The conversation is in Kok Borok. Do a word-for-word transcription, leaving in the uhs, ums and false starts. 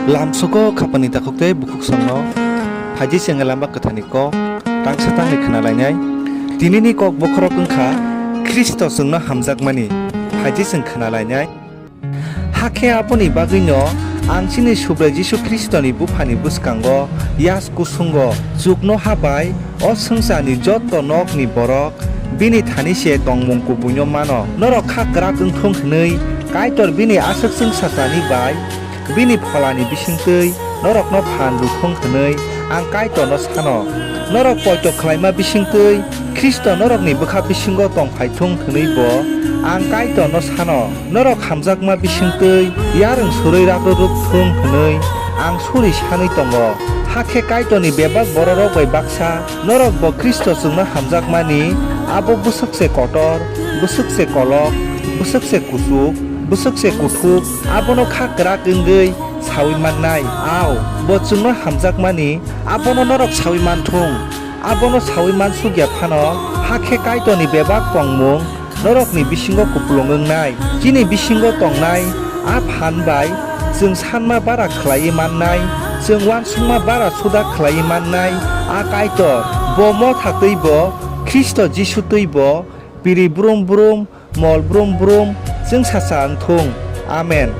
Lamsogo khapani takhuk tei bukhuk songno phaidi chwng lamba kwthani kok tangsa tangni khna lainai. Tinini kok bokhorok wngkha Khristo chwngno hamjakmani, phaidi chwng khna lainai. Hakhe aboni bagwino ang chini Subrai Jisu Khristoni Buphani bwskango yas kusungo chuknoha bai o swngcharni joto nokni borok bini thani se tongmung kubuino mano. Norok kha kwrak wngthung hwnwi Kaitor bini aswk chwngsachani bai bini pholani bisingtwi norokno phan rwthung hwnwi ang Kaitorno sano. Norok poito khlaima bisingtwi Khristo norokni bwkha bisingo tong phaithung hwnwi bo ang Kaitorno sano. Norok hamjakma bisingtwi yarwng surwi rakrwrwk thung hwnwi ang suri sanwi tongo. Hakhe Kaitorni bebak bororok bai baksa norok bo Khristo chwngno hamjakmani, abo bwswk se kotor, bwswk se kolok, bwswk se kuchuk, bwswk se kuthuk, abono kha kwrak wngwi saui mannai. Ao, bo chwngno hamjakmani, abono norok saui manthung. Abono saui mansuk ya phano, hakhe Kaitorni bebak tongmung norokni bisingo kupulung wngnai. Chini bisingo tongnai a phan bai chwng sanma bara khlaiwi mannai, chwng uansukma bara suda khlaiwi mannai a Kaitor. Bo motha twi bo, Khristo Jisu twi bo, piri brum brum, mol brum brum chwngsacha wngthung. Amen.